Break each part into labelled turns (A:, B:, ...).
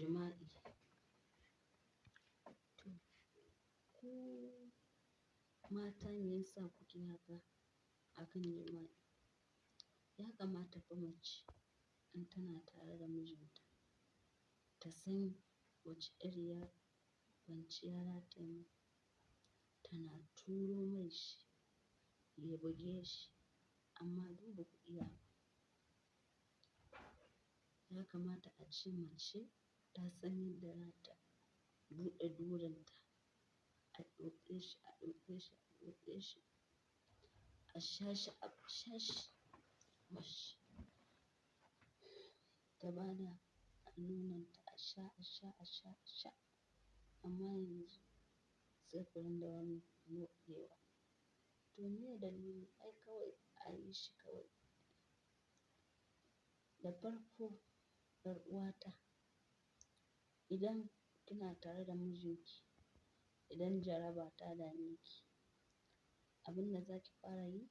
A: Jima'i. To, ku mata me yasa kuke haka akan jima'i? Ya kamata fa mace in tana tare da mijinta ta san wace iriyar kwanciya za ta yi, tana turo mai shi, ya buge shi amma duk baku iya ba. Ya kamata ace mace ta san yadda za ta buɗe durinta, a ɗauke shi, a ɗauke shi, a ɗauke shi, a sha shi, a sha shi mashi. Ta bada nononta a sha, a sha, a sha, a sha. Amma yanzu sai ku ringa wani moɗewa. To meye dalili? Ai kawai a yi shi kawai. Da farko, 'yar uwata, idan kina tare da mijinki, idan jaraba ta dame ki, abin da za ki fara yi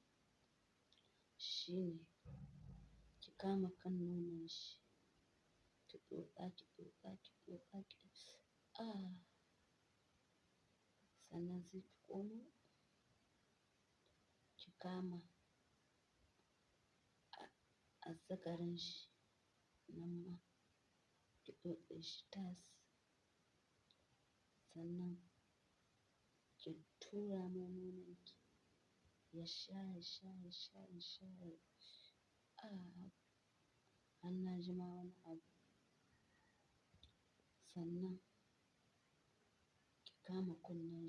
A: shine ki kama kan nonon shi, ki tsotsa, ki tsotsa, ki tsotsa, ki ah! Sannan sai ki komo ki kama azzakarin shi nan ma ki tsotse shi tas. Sannan ki tura mai nononki ya sha, ya sha, ya sha, ya sha, ah! Har na jima wani abu. Sannan ki kama kunnen.